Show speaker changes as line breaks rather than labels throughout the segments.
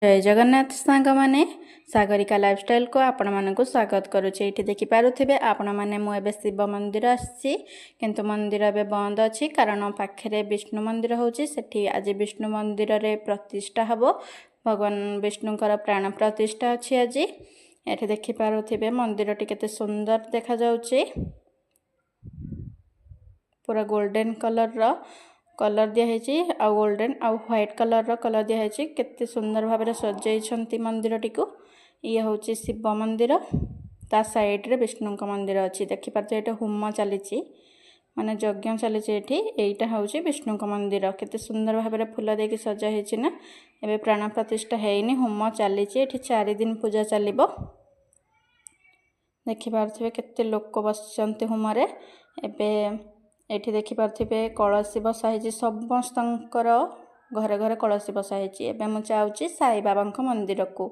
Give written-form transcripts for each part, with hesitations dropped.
ଜୟ ଜଗନ୍ନାଥ ସାଙ୍ଗମାନେ, ସାଗରିକା ଲାଇଫଷ୍ଟାଇଲକୁ ଆପଣମାନଙ୍କୁ ସ୍ୱାଗତ କରୁଛି। ଏଇଠି ଦେଖିପାରୁଥିବେ ଆପଣମାନେ, ମୁଁ ଏବେ ଶିବ ମନ୍ଦିର ଆସିଛି, କିନ୍ତୁ ମନ୍ଦିର ଏବେ ବନ୍ଦ ଅଛି, କାରଣ ପାଖରେ ବିଷ୍ଣୁ ମନ୍ଦିର ହେଉଛି। ସେଠି ଆଜି ବିଷ୍ଣୁ ମନ୍ଦିରରେ ପ୍ରତିଷ୍ଠା ହେବ, ଭଗବାନ ବିଷ୍ଣୁଙ୍କର ପ୍ରାଣ ପ୍ରତିଷ୍ଠା ଅଛି ଆଜି। ଏଠି ଦେଖିପାରୁଥିବେ ମନ୍ଦିରଟି କେତେ ସୁନ୍ଦର ଦେଖାଯାଉଛି, ପୁରା ଗୋଲ୍ଡେନ୍ କଲର୍ର କଲର୍ ଦିଆହେଇଛି ଆଉ ଗୋଲ୍ଡେନ୍ ଆଉ ହ୍ୱାଇଟ୍ କଲର୍ର କଲର୍ ଦିଆହେଇଛି। କେତେ ସୁନ୍ଦର ଭାବରେ ସଜେଇଛନ୍ତି ମନ୍ଦିରଟିକୁ। ଇଏ ହେଉଛି ଶିବ ମନ୍ଦିର, ତା ସାଇଡ଼୍ରେ ବିଷ୍ଣୁଙ୍କ ମନ୍ଦିର ଅଛି। ଦେଖିପାରୁଥିବେ ଏଠି ହୋମ ଚାଲିଛି, ମାନେ ଯଜ୍ଞ ଚାଲିଛି ଏଠି। ଏଇଟା ହେଉଛି ବିଷ୍ଣୁଙ୍କ ମନ୍ଦିର, କେତେ ସୁନ୍ଦର ଭାବରେ ଫୁଲ ଦେଇକି ସଜା ହେଇଛି ନା। ଏବେ ପ୍ରାଣ ପ୍ରତିଷ୍ଠା ହେଇନି, ହୋମ ଚାଲିଛି ଏଠି। 4 ଦିନ ପୂଜା ଚାଲିବ। ଦେଖିପାରୁଥିବେ କେତେ ଲୋକ ବସିଛନ୍ତି ହୋମରେ। ଏବେ ଏଠି ଦେଖିପାରୁଥିବେ କଳସୀ ବସା ହେଇଛି, ସମସ୍ତଙ୍କର ଘରେ ଘରେ କଳସୀ ବସା ହେଇଛି। ଏବେ ମୁଁ ଯାଉଛି ସାଇବାବାଙ୍କ ମନ୍ଦିରକୁ।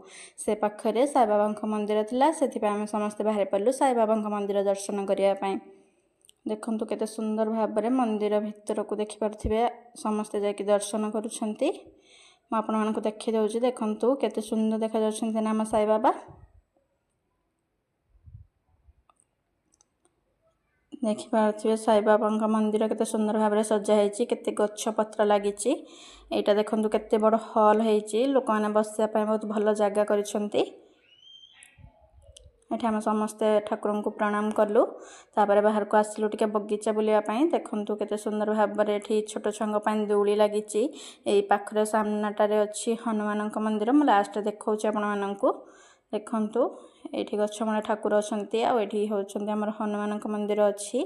ସେ ପାଖରେ ସାଇବାବାଙ୍କ ମନ୍ଦିର ଥିଲା, ସେଥିପାଇଁ ଆମେ ସମସ୍ତେ ବାହାରି ପଡ଼ିଲୁ ସାଇବାବାଙ୍କ ମନ୍ଦିର ଦର୍ଶନ କରିବା ପାଇଁ। ଦେଖନ୍ତୁ କେତେ ସୁନ୍ଦର ଭାବରେ ମନ୍ଦିର ଭିତରକୁ ଦେଖିପାରୁଥିବେ ସମସ୍ତେ ଯାଇକି ଦର୍ଶନ କରୁଛନ୍ତି। ମୁଁ ଆପଣମାନଙ୍କୁ ଦେଖାଇ ଦେଉଛି, ଦେଖନ୍ତୁ କେତେ ସୁନ୍ଦର ଦେଖାଯାଉଛନ୍ତି ନା ଆମ ସାଇବାବା। ଦେଖିପାରୁଥିବେ ସାଇବାବାଙ୍କ ମନ୍ଦିର କେତେ ସୁନ୍ଦର ଭାବରେ ସଜା ହେଇଛି, କେତେ ଗଛ ପତ୍ର ଲାଗିଛି। ଏଇଟା ଦେଖନ୍ତୁ କେତେ ବଡ଼ ହଲ୍ ହେଇଛି, ଲୋକମାନେ ବସିବା ପାଇଁ ବହୁତ ଭଲ ଜାଗା କରିଛନ୍ତି। ଏଠି ଆମେ ସମସ୍ତେ ଠାକୁରଙ୍କୁ ପ୍ରଣାମ କଲୁ, ତାପରେ ବାହାରକୁ ଆସିଲୁ ଟିକେ ବଗିଚା ବୁଲିବା ପାଇଁ। ଦେଖନ୍ତୁ କେତେ ସୁନ୍ଦର ଭାବରେ ଏଠି ଛୋଟ ଛୁଆଙ୍କ ପାଇଁ ଦୋଳି ଲାଗିଛି। ଏଇ ପାଖରେ ସାମ୍ନାଟାରେ ଅଛି ହନୁମାନଙ୍କ ମନ୍ଦିର, ମୁଁ ଲାଷ୍ଟରେ ଦେଖାଉଛି ଆପଣମାନଙ୍କୁ। ଦେଖନ୍ତୁ ଏଇଠି ଗଛ ମୂଳେ ଠାକୁର ଅଛନ୍ତି, ଆଉ ଏଠି ହେଉଛନ୍ତି ଆମର ହନୁମାନଙ୍କ ମନ୍ଦିର ଅଛି।